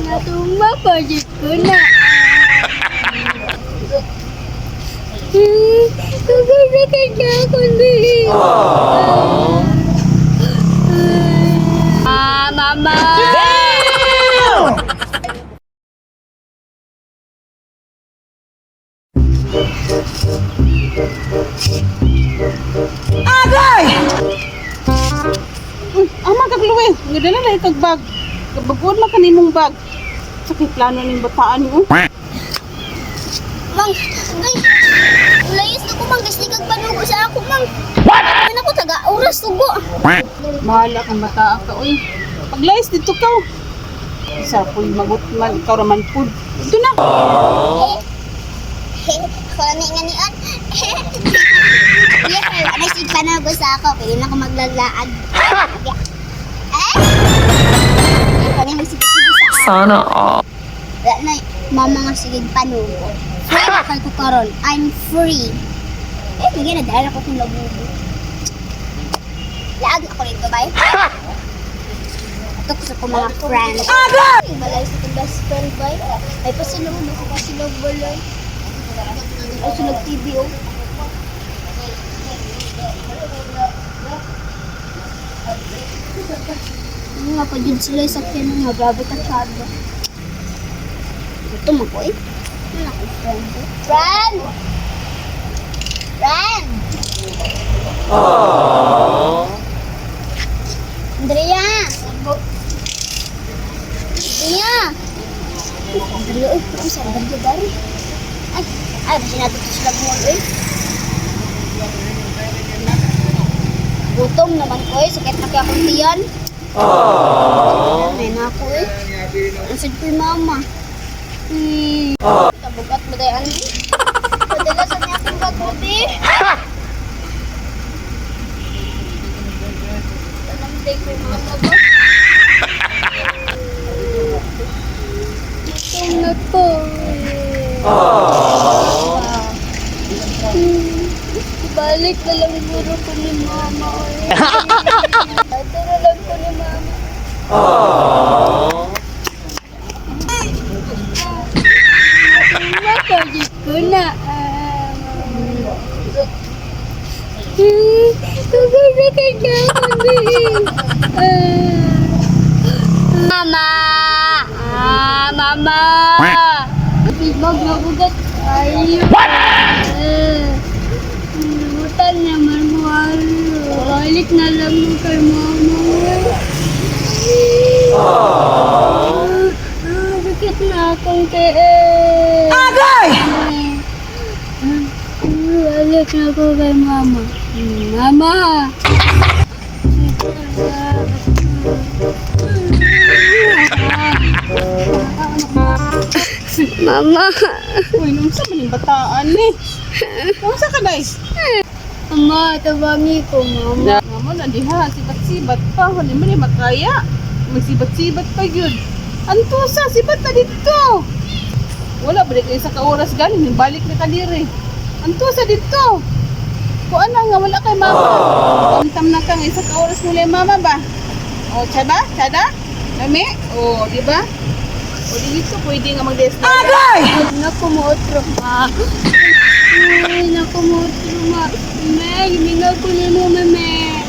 Natumba pa jud ko na. Sakit na akong tiil. Ah, mama! Uy, ama kag luwi. Nga dala na kag bag. Kabaguon man kanimong bag. Sa kay plano ning bataan mo. Mang, ay, layas na ko mang, kasi kag panugo sa ako, mang. What? Ano ko, taga oras sugo. Bahala kang bataan ka oy. Paglayas dito ka. Sa puy magut man ikaw ra man pud. Dito na. Ako na nga niyan. Yeah, ano sig panugo sa ako, pwede na ako maglaglaag. Eh? Ay, kani magsige-sige sa ako. Sana all. Wala na, mama nga sige panugo. Free na kay ko karon. I'm free. Eh, bigyan na dahil ako kung labubo. Laag ako rin to, bay. Ito ko sa ko mga friends. Agad! Balay sa kong best friend, bay. Ay, pasilo mo, basta sila balay. Ay, sila TV, oh. Ano nga pa dyan sila sa akin nga, grabe ka tsado. Ito mo ko eh. Ano ako, friend ko? Friend! Friend! Andrea! Andrea! Andrea, uy, ano sa Andrea dari? Ay, ay, basta natin ito sila mall, eh. Gutom naman ko, eh. Sakit na kaya akong tiyan. May na ako, eh. Ang sad ko yung mama. Hmm. Tabugat ba tayo, ano? Padala sa niya akong baguti. Talamtay ko yung mama ba? Gutom na ko. Balik na lang siguro ko ni mama. Eh. Ito na lang ko ni mama. Mapagod ko na. Sakit na akong tiil. Mama! Ah, mama! Bag mabugat. Ay. What? Butan naman mo. Balik na lang mo kay mama. Ah, sakit na akong tiil. Agay! Balik na ako kay mama. Mama! Mama! Uy, unsa man ning bataan ni? Unsa ka dai? Mama, tabangi ko, mama. Nga mo na diha, sibat-sibat pa, wala man ni makaya. Magsibat-sibat pa gyud. Antusa, sibat na dito. Wala ba kay isa ka oras ganin, balik na ka diri. Antusa dito. Kuan na nga wala kay mama. Tamtam na ka nga isa ka oras mula yung mama ba? O, tsada? Tsada? Lami? O, di ba? O, dito pwede nga mag Agay! Naku mo, otro, ma. Ay, naku mo, otro, ma. Me, hininga ko ni mo, meme.